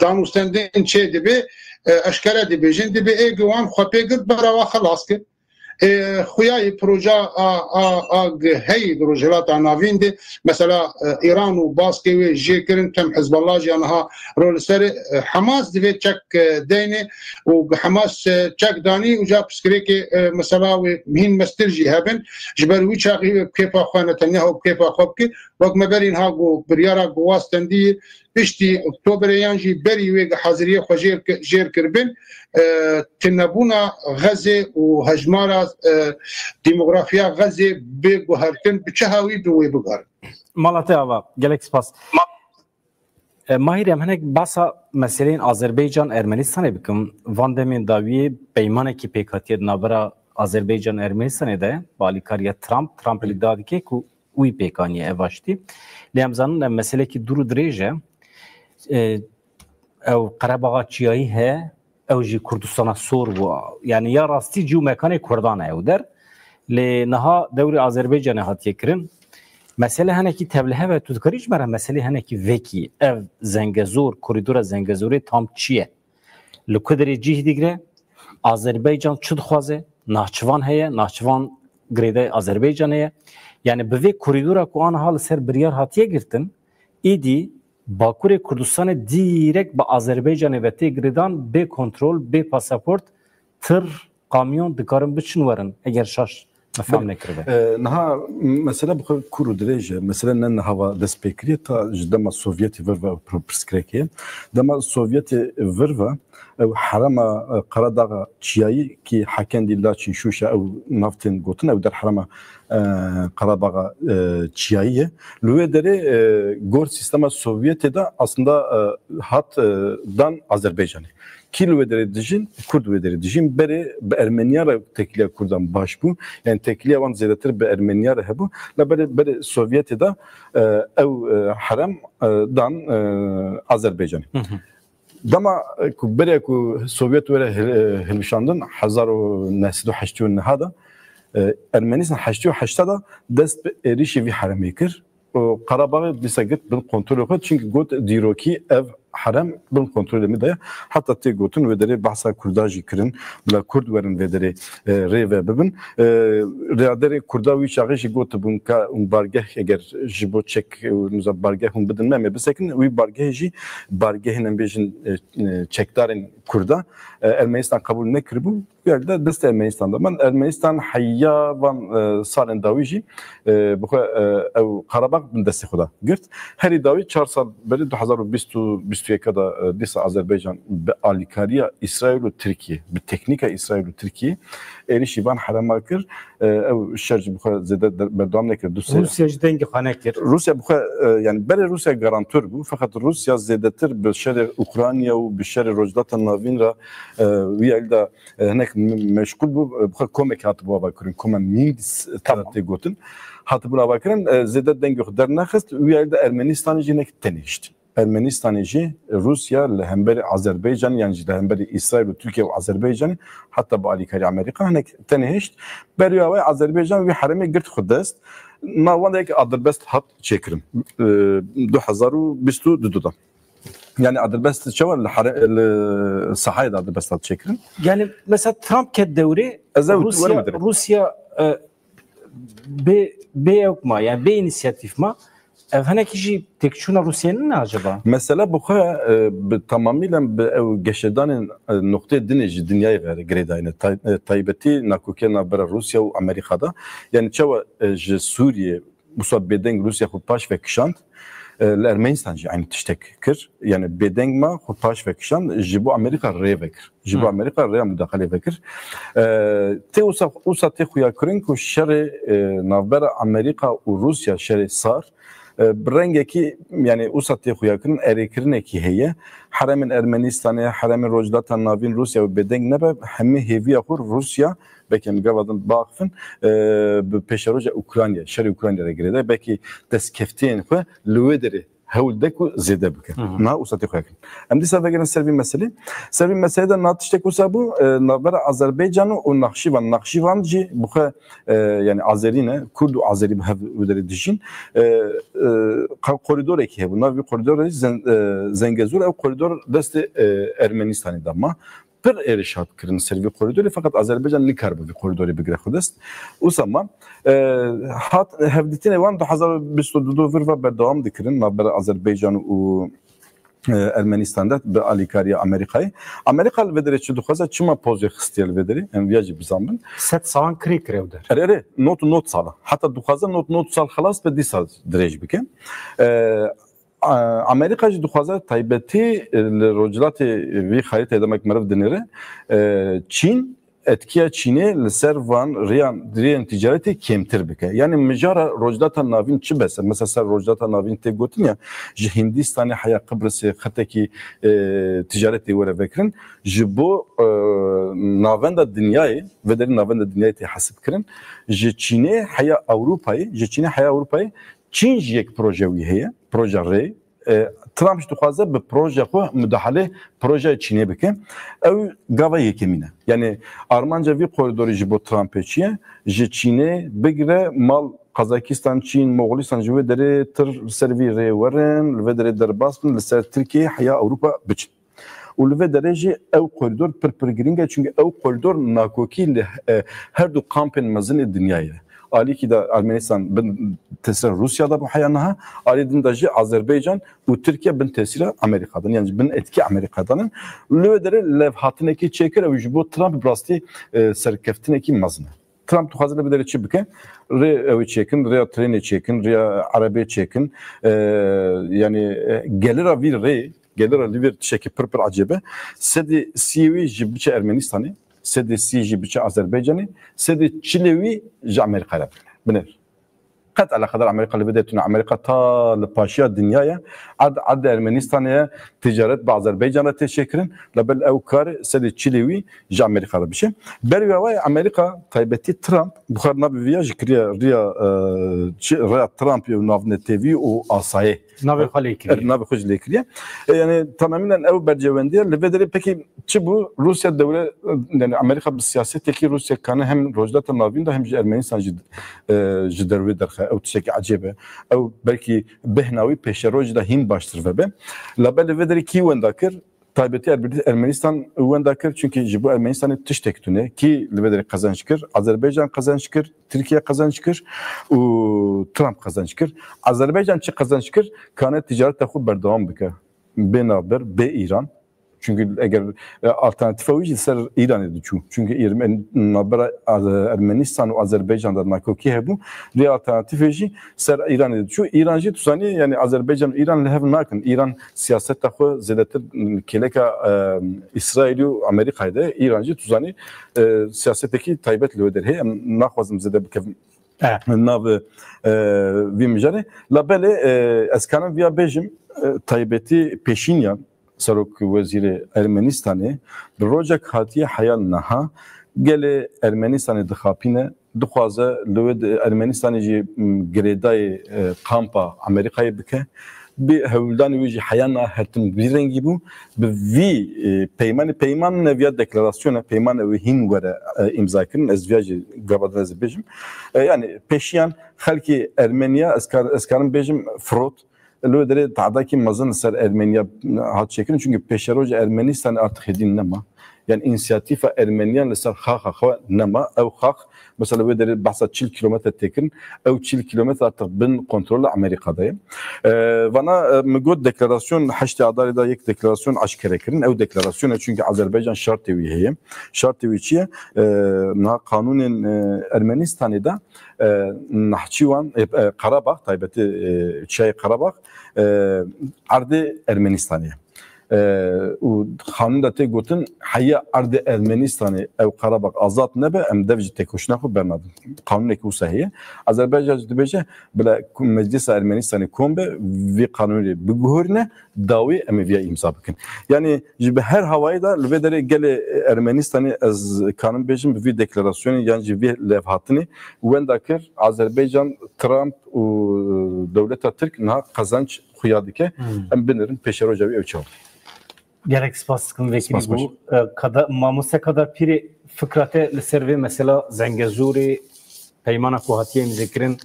danûstendin çê dibe, e, eşkere dibêjin, dibe ê gi wan xwe pê girt, bera wa xelas kir. e, xuyayê proja a, a, a heyî di Rojhilata Navîn de, mesela, e, Îran û baskê wê jê kirin, tim Hizballah jî niha ro li ser, e, Hamas divê çek, e, deyne û Hamas, e, çek danî û ca pirsgirêkê, e, mesela wê hîn mestir jî hebin. Ji ber wî çaxî wê bi kêfa xwe, Netanyahu bi kêfa xwe bike. Wek me berî niha got, biryara ku wa stendî piştî Oktoberê yan jî berî wê haziriyê xwe jêr ki-, jêr kiribin, e, tunebûna Xezê û hejmara, e, demografiya Xezê bê guhertin, bi çi hawî bi wê biguherin? Mala te ava, gelek spas. E, Mahîr, em hinek behsa meseleyên Azerbaycan Ermenistanê bikim. Van demên dawiyê peymanekî pêk hatiye di navbera Azerbaycan Ermenistanê de, bi alîkariya Trump, Trump îdia dike ku wî pêk aniye ev aştî. Lê em zanin ev meselekî dûr û dirêj e. E, ew Qerebaxa Çiyayî heye, ew jî Kurdistana Sor bû. Yani ya rastî cî û mekanê Kurdan e ew der. Lê niha dewrê Azerbaycanê hatiye kirin. Mesele henekî tevlihev e, tu dikarî ji me re meselê henekî vekî, ev Zengezor, koridora Zengezorê tam çi ye? Li ku derê cih digire? Azerbaycan çi dixwaze? Nahçıvan heye, Nahçıvan girêdayî Azerbaycanê ye. Yani bi vê koridora ku aniha li ser biryar hatiye girtin, îdî Bakurê Kurdistanê dîrek bi Azerbaycanê ve tê girêdan, bê kontrol, bê pasaport, tir, kamyon dikarin biçin werin, eger şaş me fehm nekiribe. E, niha mesele bi xwe kûr û dirêj e. Mesele ne niha va dest pê kiriye, ta ji dema Sovyetê vir ve pro-, pirsgirêk heye. Dema Sovyetê vir ve ew herema, e, Qeradaxa Çiyayî ki heken dî Laçin, Şûşa, ew nav tên gotin, ew der herema, e, Qerebaxa, e, Çiyayî ye. Li wê derê, e, gor sîstema Sovyetê de aslında, e, hat, e, dan Azerbaycanê. Kî li wê derê dijîn? Kurd wê derê dijîn. Berê bi Ermeniya re têkiliya Kurdan baş bû. Yani têkiliya wan zêdetir bi Ermeniya re hebû. La berê, berê Sovyetê de, e, ew, e, herem, e, dan, e, Azerbaycanê. Hı hı. Dema, e, ku berê ku Sovyet were hil-, e, hilbişandin, hezar û neh sed û heştê û neh de, e, Ermenistan heştê û heşt de dest bi êrişî vî heremê kir. û Qarabaxê dîsa girt bin kontrolê xwe, çimkî got, dîrokî ev herem bin kontrolê min de ye. Heta tê gotin wê derê behsa Kurda jî kirin, bila Kurd werin vê derê, e, rê ve bibin. E, rêyaderê Kurda wî çaxê jî gotibûn ka hûn bargeh, eger ji bo çek, e, nizam bargeh hûn bidin me, em ê bisekin. Wî bargehê jî, bargehên em bêjin, e, e, çekdarên Kurda, e, Ermenistan qebûl nekiribû. Wî yek de destê Ermenistan de. Min Ermenistan heya van, e, salên dawî jî, e, bi xwe, e, ew Qarabax bin destê xwe de girt. Herî dawî çar sal berî du hezar û bîst û bîst û yek de, e, dîsa Azerbaycan bi alîkariya Îsraîl û Tirkiye, bi teknîka Îsraîl û Tirkiye êrişî van herema kir. E, ew şer jî bi xwe zêde de-, berdewam nekir. Du sê Rûsya jî dengê xwe nekir. Rûsya bi xwe, e, yani berê Rûsya garantor bû, feqet Rûsya zêdetir bi şerê Ukrayna û bi şerê Rojhilata Navîn re, e, wî yek de e, hinek me-, meşgûl bû, e, bi xwe komekî hatibû avakirin, koma Minsk, tamam, tê gotin. Hatibûn avakirin, e, zêde dengê xwe dernexist, wî yek de Ermenistanê jî hinek tenê hişt. Ermenistanê jî Rûsya li hemberî Azerbaycanê, yan jî li hemberî Îsraîl û Tirkiye û Azerbaycanê, heta bi alîkarî Amerîka hinek tenê hişt. Berî awayî Azerbaycan wî herêmê girt xwe dest. Ma wan de yek adirbest hat çêkirin. E, du hezar û bîst û du de. Yani adirbest çawa li here-, li sahayê de adirbest hat çêkirin? Yani mesela Trump ket dewrê, ez ew Rûsya, werim dirê. Rûsya, e, bê, bê ewk ma, yani bê inisiyatif ma, ev henekî jî têkçûna Rûsyayê nîne acaba? Mesela bi xwe, e, bi tamamîlen bi ew geşedanên, e, noqtê dinê ji dinyayê ve girêdayî ne. Tay-, e, taybetî nakokiya navbera Rûsya û Amerîka de. Yani çawa, e, ji Sûriyê wisa bêdeng Rûsya xwe paş ve kişand, e, li Ermenistan jî eynî tiştek kir. Yani bêdeng ma xwe paş ve kişand, ji bo Amerîka rê vekir. Ji bo Hı. Amerîka rêya mudaxalê vekir. E, tê wisa, wisa tê xuyakirin ku şerê, e, navbera Amerîka û Rûsya, şerê sar, e, bi rengekî, yani wisa tê xuyakirin, erêkirinekî heye. Herêmên Ermenistanê, herêmên Rojhilata Navîn Rûsya wê bêdeng nebe, hemî hêviya xwe Rûsya, belkî em gava din biaxifin, e, bi pêşeroja Ukrayna, şerê Ukrayna re girêdayî, belkî destkeftiyên xwe li wê derê hewl de ku zêde bike. Hı hı. Niha wisa tê xuyakirin. Em dîsa vegerin ser vî meselê. Ser vî meselê de niha tiştek wisa bû, e, navbera Azerbaycan û Naxçîvan. Naxçîvan jî bi xwe, e, yani Azerî ne, Kurd û Azerî bi hev wê derê dijîn. E, e, ka-, koridorek hebû. Nav vî koridorê Zen-, e, Zengezur, ew koridor destê, e, Ermenistanê de ma. pir êrîş hat kirin ser vî koridorê, feqet Azerbaycan nikaribû vî koridorê bigire xwe dest. Wisa ma, e, hat hevdîtinê wan du hezar û bîst û du vir ve berdewam dikirin, navbera Azerbaycan û, e, Ermenistan de bi alîkariya Amerîkayê. Amerîka li vê derê çi dixwaze, çima pozê xistiye li vê derê? Em viya jî bizanbin. Sed salan kirê kire ew der. Erê, erê, not û not sala. Heta dixwaze not û not sal xelas be, dîsa dirêj bike. E, A-, Amerîka jî dixwaze taybetî, e, li rojhilatê vî xarîteyê demek meriv dinêre, e, Çîn, etkiya Çînê li ser van riyan, riyên ticaretê kêmtir bike. Yani mijara Rojhilata Navîn çi bes e? Mesela ser Rojhilata Navîn tê gotin ya, ji Hindistanê heya Qibrisê xetekî, e, ticaretê were vekirin. Ji bo, e, navenda dinyayê, vê derê navenda dinyayê tê hesibkirin. Ji Çînê heya Ewropayê, ji Çînê heya Ewropayê Çîn jî yek proje wî heye, proje rê. E, Trump jî dixwaze bi proje xwe mudahalê projeya Çînê bike. Ew gava yekemîn e. Yani armanca vî koridorê ji bo Trumpê çi ye? Ji Çînê bigire mal Kazakistan, Çîn, Moxolistan ji wê derê tir li ser vî rê werin, li vê derê derbas bin, li ser Tirkiye heya Ewropa biçin. Û li vê derê jî ew koridor pir pir girîng e, çunke ew koridor nakokî li, e, her du kampên mezin ê dinyayê ye. Alîkî de Ermenistan bin tesîra Rûsya de bû heya niha, alî din de jî Azerbaycan û Tirkiye bin tesîra Amerîka de ne, yani bin etkî Amerîka de ne. Li wê derê levhatinekî çêkir, ew ji bo Trump bi rastî, e, serkeftinekî mezin e. Trump dixwaze li vê derê çi bike? Rê ew ê çêkin, rêya trênê çêkin, rêya erebê çêkin. E, yani, e, gelira vî rê, gelira li vê tiştekî pir pir ecêb e. Sedê sî wî jî biçe Ermenistanê, sedê sî jî biçe Azerbaycanê, sedê çilê wî ji Amerîka re bine. Binêr. Qet eleqedar Amerîka li vê derê tune. Amerîka ta li paşiya dinya ye. Erd, erdê Ermenistanê ye, ticaret bi Azerbaycan re tê çêkirin. Label ew kar sedê çilê wî ji Amerîka re biçe. Ber wî awayê Amerîka, taybetî Trump, bi xwe navê vî ya jî kiriye riya, e, çi, rêya Trump û navnetewî û asayê. Navê xwe lê kiriye. Er, navê xwe jî lê kiriye. E, yani tamamînen ew bercewendiye. Li vê derê pekî çi bû? Rûsya dewle, yani Amerîka bi siyasetekî Rûsya kane hem Rojhilata Navîn de hem jî Ermenistan jî, e, ji dervê derxe. Ew tiştekî ecêb e. Ew belkî bêhna wî pêşerojê de hîn baştir vebe. Labelê vê derê kî wenda kir? Taybetî Erbe-, Ermenistan wenda kir, çunkî ji bo Ermenistanê tiştek tune. Kî li vê derê qezenç kir? Azerbaycan qezenç kir, Tirkiye qezenç kir û Trump qezenç kir. Azerbaycan çi qezenç kir? Kane ticareta xwe berdewam bike. Bê navber, bê Îran. Çünkü eger, e, alternatifa wî jî ser Îranê diçû. Çünkü Îrmen-, navbera, e, Ermenistan û Azerbaycan de nakokî hebû. Rê alternatîfê jî ser Îranê diçû. Îran jî tu zanî, yani Azerbaycan û Îran li hev nakin. Îran siyaseta xwe zêdetir, m, kêleka, e, Îsraîlî û Amerîkayê de. Îran jî tu zanî, e, siyasetekî taybet li wê derê heye. Em naxwazim zêde bikevim E. nav, e, vî mijarê. La belê, e, ez karim viya bêjim, e, taybetî Peşînyan, Serok Wezîrê Ermenistanê, bi rojek hatiye heya niha gelê Ermenistanê dixapîne, dixwaze li wê di-, Ermenistanê jî, m, girêdayê, e, kampa Amerîkayê bike. Bi hewldanê wî jî heya niha her tim vî rengî bû. Bi vî, e, peymanê, peyman ne, viya deklarasyona, peyman ew hîn were, e, îmza kirin. Ez viya jî gava din ez ê bêjim. E, yani Peşîyan xelkê Ermeniya, ez kar-, ez karim bêjim, firot. Li wê derê tehdakî mezin li ser Ermeniya hat çêkirin, çünkü pêşeroja Ermenistan artık hêdî nema. Yani însiyatîfa Ermeniyan li ser xaxa xwe nema. Ew xax, mesela wê derê behsa çil kilometre têkirin, ew çil kilometre artık bin kontrola Amerîka de ye. E, vana, e, min got deklarasyon heştê Adarê de yek deklarasyon aşkere kirin. Ew deklarasyon e, çünkü Azerbaycan şartê wî heye. Şartê wî çi ye? E, niha qanûnên, e, Ermenistanê de, e, Nahçıvan, e, e, Karabağ, taybetî, e, çiyayê Karabağ, e, erdê Ermenistanê ye. E, û qanûn de tê gotin, heya erdê Ermenistanê ew Karabağ azad nebe, em dev ji têkoşîna xwe bernadin. Qanûnekî wisa heye. Azerbaycan jî dibêje, bila ku Meclisa Ermenistanê kom be, vî qanûnê biguherîne, dawî em ê viya îmza bikin. Yani ji bi her hawayê de li vê derê gelê Ermenistanê, ez kanim bêjim, bi vî deklarasyonê yan jî vî levhatinê wenda kir, Azerbaycan, Trump û dewleta Tirk niha qezenç xuya dike. Hmm. Em binêrin pêşeroja wî ew çawa. Gelek spas dikim vekilî Spas bû. baş. E, Kada-, Mamoste Kadar Pîrê, fikra te li ser vê mesela Zengezûrê, peymana ku hatiye îmzekirin,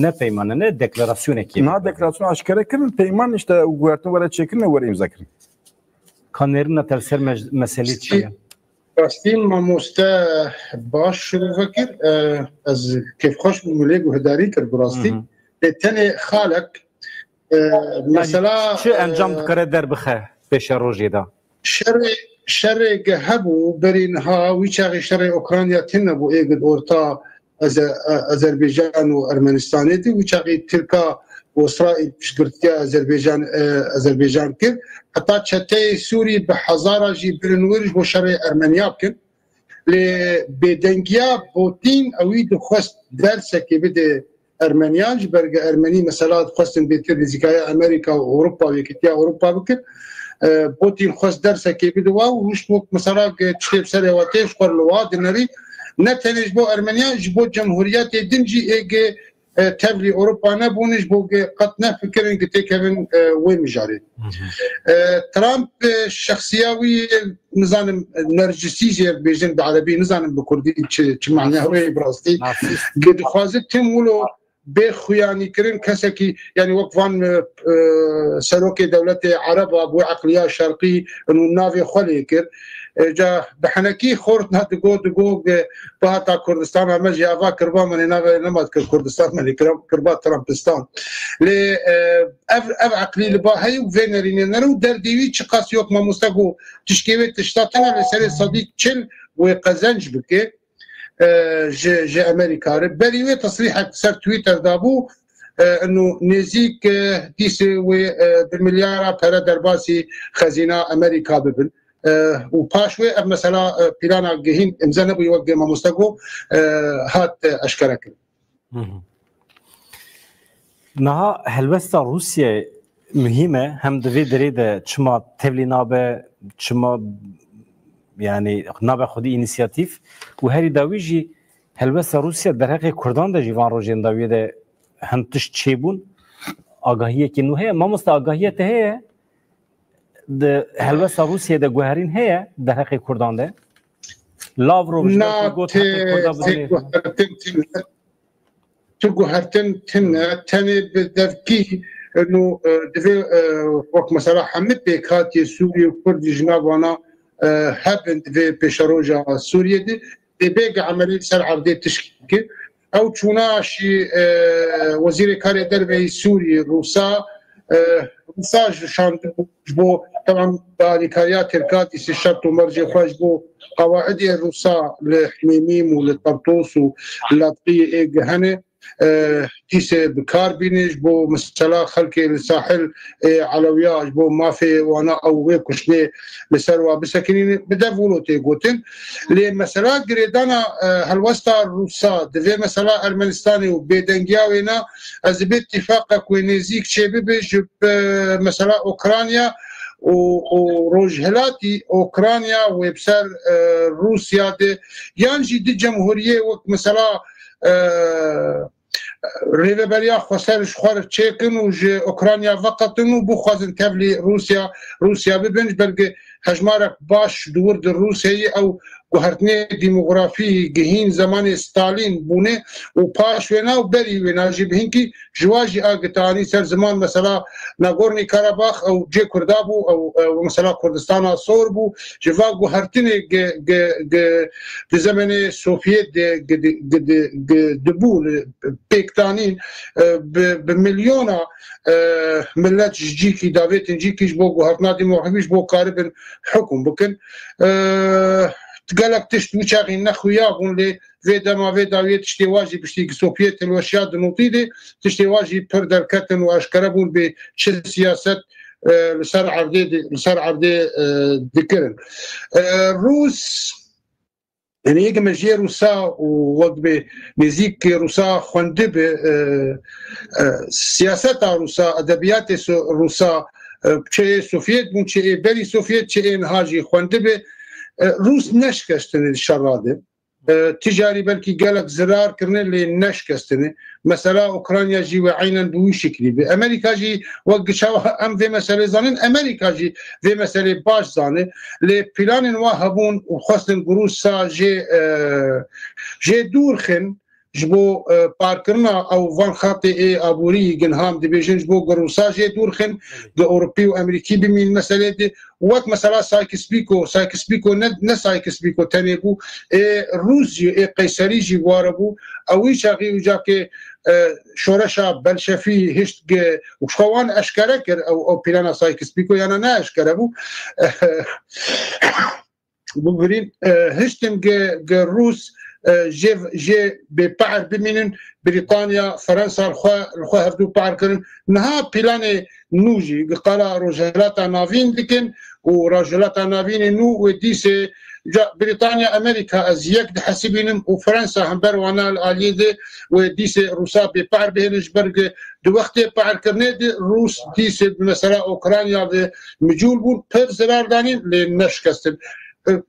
ne peymane, ne deklarasyonek e. Niha deklarasyon aşkere kirin, peyman işte guhertin were çêkirin, were îmza kirin. Ka nêrîna te li ser mej- meselê çi Rastî, ye? Rastî mamoste baş şirove kir. E, ez kêfxweş bûm, lê guhdarî kir bi rastî. Hı hı. Lê tenê xalek, e, mesela, Çi encam e, dikare derbixe pêşerojê de? Şerê, şerê ge hebû berî niha, wî çaxê şerê Ukrayna tune bû êgid orta Eze- e, Azerbaycan û Ermenistanê de. Wî çaxê Tirka û Îsraîl piştgirtiya Azerbaycan, e, Azerbaycan kir. Heta çeteyê Sûrî bi hezara jî birin wir ji bo şerê Ermeniya bikin. Lê bêdengiya Putin ewî dixwest dersekê bide Ermeniyan, ji ber ge Ermenî mesela dixwestin bêtir nêzîkaya Amerîka û Ewropa û Yekîtiya Ewropa bikin. E, Putin xwest dersekê bide wa û hişt wek mesela ge tiştê bi serê wa tê ji xwe li wa dinerî. Ne tenê ji bo Ermeniyan, ji bo cemhuriyetê din jî ê ge, e, tevlî Ewropa nebûne, ji bo ge qet nefikirin ge têkevin, e, wê mijarê. E, Trump, e, şexsiya wî, nizanim, narcîsî jê bêjin bi erebî, nizanim bi kurdî çi, çi mana wê bi rastî. Narsîst. Ge dixwaze tim wilo bê xuyanîkirin kesekî, yani wek van, e, e, serokê dewletê Ereba bi wê eqliya şerqî û navê xwe lê kir. E, ca bi henekî xort na digo, digo ge bihata Kurdistan me jî ava kirba me nê navê nema dikir Kurdistan me lê kira- kirba Trumpistan. Lê, e, ev, ev eqlî li ba heye û vê nerînê nere û derdê wî çiqas yok mamoste got tişkê wê tişta tune li serê sedî çil wê qezenc bike, e, ji, ji Amerîka re. Berî wê tesrîhek ser Twitter dabû, e, inu nêzîk, e, dîsê wê, e, bi milyara pere derbasî xezîna Amerîka bibin. E, û paş wê ev mesela, e, plana gehîn imze nebûye wek mamoste got, e, hat, e, eşkere kirin. Hı hı. Niha helwesta Rûsyayê muhîm e, hem di vê derê de çima tevlî nabe, çima, yani, nabe xwedî înîsiyatîf û herî dawî jî helwesta Rûsya derheqê Kurdan de jî van rojên dawiyê de hin tişt çêbûn. Agahiyekî nû heye. Mamoste, agahiya te heye? Di helwesta Rûsiyê de guherîn heye derheqê Kurdan de? Lavrov ji ber ku got heqê Kurda bidinê. Guhertin tune, tu guhertin tune, tenê bi devkî, no, e, divê, e, wek mesela hemî pêkhatiyê Sûrî û Kurdî ji nav wana, e, hebin divê pêşeroja Sûriyê de, dê bêge emelî ser erdê tişkî. Ew çûna şî, e, wezîrê karê derve yî Sûrî, Rûsa, e, Rûsa ji şandibû ji bo, teban bi alîkariya Tirka dîsê şert û mercê xwe ji bo qawaidê Rûsa li Hmêmîm û li Tertos û li Latqiyê ê gihene, e, dîsê bi kar bîne ji bo mesela xelkê li sahil ê Elewiya ji bo mafê wana ew wê kuştinê li ser wa bisekinîne, bi dev wilo tê gotin. Lê mesela girêdana, e, helwesta Rûsa di vê mesela Ermenistanê û bêdengiya wêna, ez dibê tîfaqek wê nêzîk çêbibe ji, e, mesela Ukrayna û, û rojhilatî Ukrayna wê bi ser, e, Rûsya de yan jî di cemhuriyê wek mesela, e, rêveberiya xweser ji xwe re çêkin û ji Ukrayna veqetin û bixwazin tevlî Rûsya, Rûsya bibin, ji ber ku hejmarek baş dûr di Rûsyayê ew guhertinê demografî gihîn zemanê Stalîn bûne û paş wêna û berî wêna jî bi hinkî ji wa jî agite anî ser ziman, mesela Nagorno Karabakh ew cê Kurda bû, ew, ew mesela Kurdistana Sor bû, ji va guhertinê ge, ge, ge, di zemenê Sovyet de ge, ge, ge, ge, dibû li pêkdanîn, e, bi, bi milyona, e, millet ji cîkî davêtin cîkî ji bo guhertina demografî ji bo karibin hukm bikin. E, gelek tişt wî çaxî nexuya bûn lê vê dema vê dawiyê tiştê wa jî piştî Sovyet hilweşiya di notî de tiştê wa jî pir derketin û eşkere bûn bê çi siyaset, e, li ser erdê di, li ser erdê, e, dikirin. E, Rûs, yani yek me jê Rûsa û wek bê nêzîk Rûsa xwendibe, e, e, siyaseta Rûsa, edebiyatê so-, Rûsa, e, çi ê Sovyet bûn, çi ê berî Sovyet, çi ê niha jî xwendibe, e, Rûs neşkestine di şerra de. E, ticarî belkî gelek zirar kirine lê neşkestine. Mesela Ukrayna jî we eynen bi wî şiklî bi. Amerîka jî wek çawa em vê meselê zanin, Amerîka jî vê meselê baş zane. Lê planên wa hebûn û xwestin ku Rûsa jê, e, jê dûr xin, ji bo, e, parkirina ew van xetê ê aborî, ginhan dibêjin, ji bo gi Rûsa jê dûr xin, gi Ewropî û Amerîkî bimîn meselê de. Wek mesela Sykes-Picot, Sykes-Picot ne, ne Sykes-Picot tenê bû, ê Rûs jî, ê Qeyserî jî ware bû. Ew wî çaxî wî cakê, e, şoreşa Belşefî hişt gi, û xwe wan eşkere kir, ew, ew plana Sykes-Picot yana ne eşkere bû. Bigurîn, e, hiştin gi, gi Rûs, e, jê, jê bêpehr bimînin, Brîtanya, Fransa li xwe, li xwe hevdû pehr kirin. Niha planê nû jî gi qala Rojhilata Navîn dikin û Rojhilata Navînê nû wê dîsê ca Brîtanya, Amerîka ez yek dihesibînim û Fransa hember wana li aliyê de wê dîsê Rûsa bêpehr bihêlin ji ber gi di wextê pehrkirinê de Rûs dîsê bi mesela Ukrayna ve micûl bûn, pir zirar danîn lê neşikestin.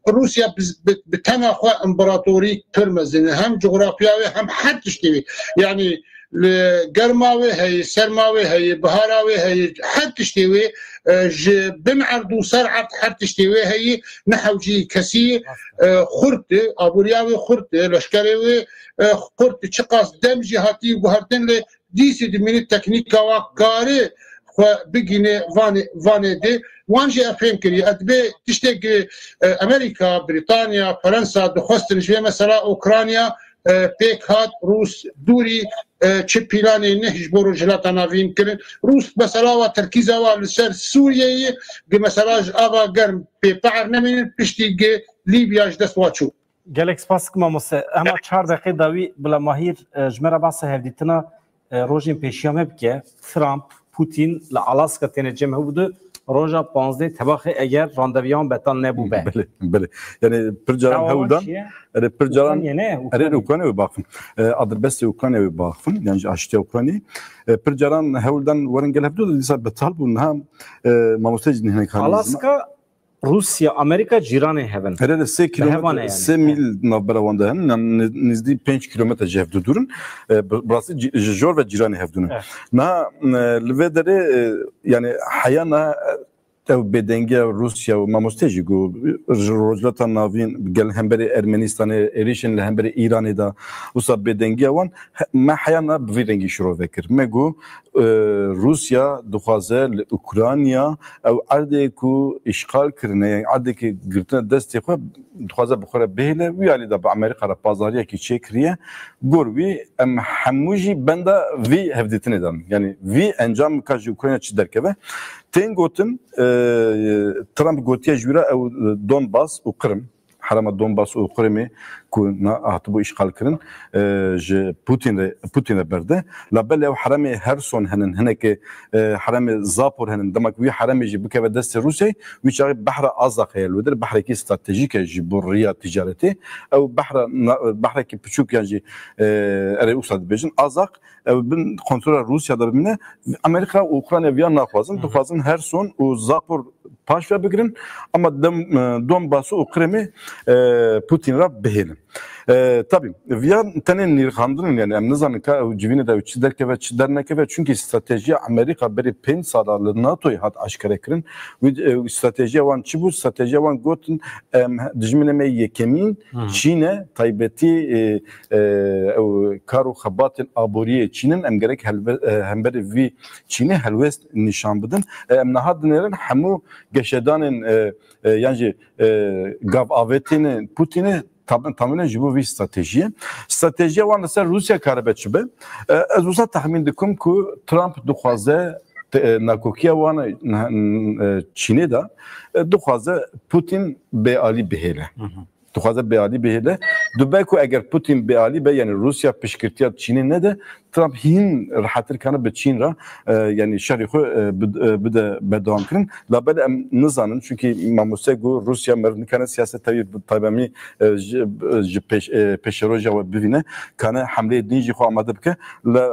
Rûsya bi, bi, bi tena xwe împaratorî pir mezin e. Hem cografya wê hem her tiştê wê. Yanî li germa wê heye, serma wê heye, bihara wê heye, her tiştê wê, e, ji bin erd û ser erd her tiştê wê heye, ne hewcî kesî, e, xurt e, aboriya wê xurt e, leşkerê wê, e, xurt e, çiqas dem jî hatî guhertin lê dîsî dimînî teknîka wa karê xwe bigîne vanê, vanê de. Wan jî ev fêm kiriye. Ez dibê tiştê ki, e, Amerîka, Brîtanya, Fransa dixwestin ji vê mesela Ukrayna, e, pêk hat, Rûs dûrî, e, çi planê ne ji bo Rojhilata Navîn kirin. Rûs mesela wa terkîza wa li ser Sûriyeyê, ki mesela ji ava germ pêpehr nemînin, piştî ki Lîbya ji dest wa çû. Gelek spas dikim mamoste. Hema çar deqê dawî bila Mahîr, e, ji me re behsa hevdîtina, e, rojên pêşiya me bike. Trump, Putin li Alaska têne cem hev du roja panzdeh tebaxê eger randeviyan betal nebû be. Belê, belê. Yani pir caran Dawa wan hewldan, çi ye? Erê pir caran, Ukrayna ne? Erê Ukrayna. Ukrayna wê baxin. E, adirbestê Ukrayna wê baxin. Yani ji aştiya Ukrayna. E, pir caran hewldan werin gel hevdu dîsa betal bûn. Niha, e, mamoste jî hinek hanî Alaska Rûsya, Amerîka cîranê hev in. Herê de sê kilometre, sê mîl navbera wan de henin, yani ni-, nizdî pênc kilometre ji hev du dûr in. E, bi, bi rastî cî-, ji jor ve cîranê hev du ne. Evet. Niha, e, li vê derê, e, yani heya niha, e, ew bêdengiya Rûsya û mamoste jî got, ji Rojhilata Navîn gel hemberî Ermenistanê êrîşên li hemberî Îranê de, wisa bêdengiya wan he-, me heya niha bi vî rengî şirove kir. Me got, e, Rûsya dixwaze li Ukrayna ew erdê ku îşxal kirine, yani erdê ku girtine destê xwe, dixwaze bi xwe re bihêle, wî alî de bi Amerîka re pazariyekî çêkiriye. Gor wî em hemû jî benda vî hevdîtinê de in. Yani vî encam ka ji Ukrayna çi derkeve. Tên gotin, e, Trump gotiye ji wî re ew Donbas û Qrim, herêma Donbas û Qrimê ku na, hatibû îşxal kirin, e, ji Putin re, Putin re berde. Labelê ew herêmê Herson henin, hinekê, e, herêmê Zapor henin. Dema ku wî herêmê jî bikeve destê Rûsyayê, wî çaxê behra Azaq heye li wê derê, behrekî stratejîk e ji bo riya ticaretê. Ew behra, na-, behrekî piçûk yan jî, e, erê wisa dibêjin, Azaq, ew bin kontrola Rûsya de bimîne. Amerîka û Ukrayna viya naxwazin, Hı hı. dixwazin Herson û Zapor paş ve bigirin, ama dem, e, Donbas û Qrimê, e, Putin re bihêlin. E, tabî, viya tenê nirxandin in, yani em nizanin ka ew civînê de ew çi derkeve, çi dernekeve, çunkî stratejiya Amerîka berî pênc sala li NATOyê hat aşkere kirin. Wî, e, stratejiya wan çi bû? Stratejiya wan gotin, em, dijminê me yekemîn Hı. Çîn e, taybetî, e, e, ew kar û xebatên aboriyê Çîn in, em gerek helbe-, e, hemberî vî Çînê helwest nîşan bidin. E, em niha dinêrin hemû geşedanên, e, e, yan jî, e, gav avêtên Putinê tam-, tamîne ji bo vî stratejiyê. Stratejiya wan li ser Rûsya karibe çi be? E, ez wisa texmîn dikim ku Trump dixwaze te-, e, nakokiya wan, e, e, Çînê de, e, dixwaze Putin bêalî bihêle. Hı hı. Dixwaze bêalî bihêle. Dibe ku eger Putin bêalî be, yani Rûsya piştgirtiya Çînê nede, Trump hîn rehetir kane bi Çîn re, e, yani şerê xwe, e, bid-, e, bide berdewam kirin. Labelê em nizanin, çunkî mamoste got Rûsya meriv nikane siyaseta wî bi taybemî, e, ji, e, ji pêş-, e, pêşeroja we bivîne, kane hemleyê din jî xwe amade bike. Le,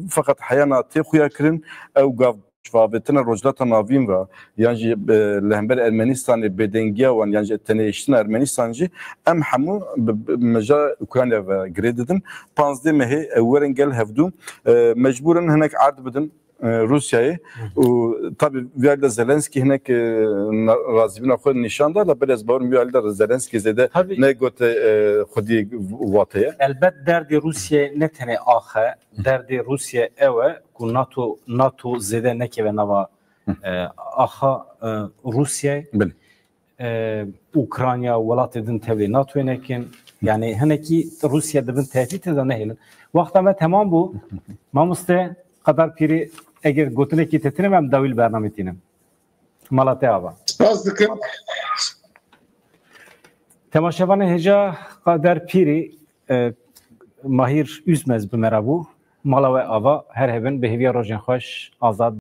feqet heyana tê xuya kirin, ew gav avêtina Rojhilata Navîn ve, yan jî, e, li hember Ermenistanê bêdengiya wan, yan jî tenêhiştina Ermenistan jî, em hemû bi, bi meja Ukrayna ve girê didin. Panzdeh mehê ew werin gel hevdû, e, mecbûr in hinek erd bidin. e, Rûsyayê. Û tabî vî alî de Zelenskî hinek, e, na-, razîbûna xwe nîşan da, la belê ez bawer im vî alî de Zelenskî zêde Tabî. negote, e, xwedî wate ye. Elbet derdê Rûsyayê ne tenê ax e, derdê Rûsyayê ew e ku NATO, NATO zêde nekeve nava, e, axa, e, Rûsyayê. Belê. E, Ukrayna, welatê din tevlî NATOyê nekin. Yani hinekî Rûsya di bin tehdîtê de nehêlin. Wexta me temam bû. Mamoste Qedar Pîrî, eger gotinekî te tine, em dawî li bernamê tînin. Mala te ava. Spas dikim. Temaşevanê hêja, Qedar Pîrî, e, Mahîr Üzmez bi me re bû. Mala we ava, her hebin, bi hêviya rojên xweş, azad.